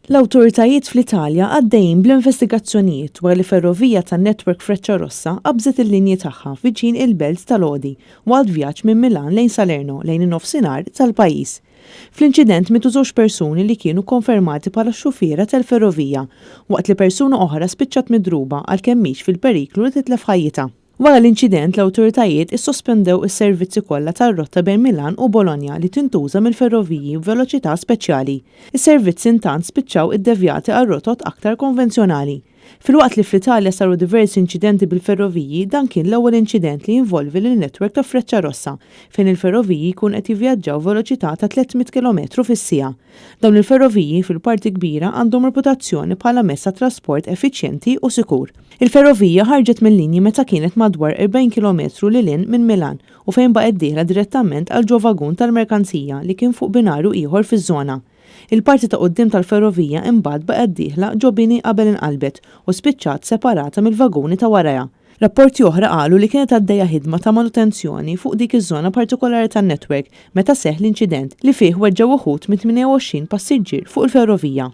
L-awtoritajiet fl-Italja għaddejjin bl-investigazzjonijiet wara li ferrovija tan-network Frecciarossa qabżet il-linji tagħha viċin il-belt ta' Lodi waqt vjaġġ minn Milan lejn Salerno lejn in-nofsinhar tal-pajjiż. Fl-inċident mietu żewġ persuni li kienu kkonfermati bħala x-xufiera tal-ferrovija waqt li persuna oħra spiċċat midruba għalkemm mhix fil-periklu li titlef ħajjitha. Wara l-inċident, l-awtoritajiet issospendew is-servizzi kollha tar-rotta bejn Milan u Bologna li tintuża mill-ferroviji b'veloċità speċjali. Is-servizzi intant spiċċaw iddevjati għal rotot aktar konvenzjonali. Filwaqt li fl-Italja saru diversi inċidenti bil-ferroviji, dan kien l-ewwel inċident li jinvolvi lil netwerk ta' Frecciarossa, fejn il-ferroviji jkun qed jivvjaġġaw b'veloċità ta' 300 kilometru fis-siegħa. Dawn il-ferroviji fil-parti kbira għandhom reputazzjoni bħala mezz ta' trasport effiċjenti u sikur. Il-ferrovija ħarġet mil-linji meta kienet madwar 40 kilometru lil hinn minn Milan u fejn baqgħet dieħla direttament għal ġo vagun tal-merkanzija li kien fuq binarju ieħor fiż-żona. Il-parti ta' quddiem tal-ferrovija imbagħad baqgħet dieħla ġo bini qabel inqalbet u spiċċat separata mill-vaguni ta' warajha. Rapporti oħra qalu li kienet għaddejja ħidma ta' manutenzjoni fuq dik iż-żona partikolari tan-netwerk meta seħħ l-inċident li fih weġġgħu uħud mit-28 passiġġier fuq il-ferrovija.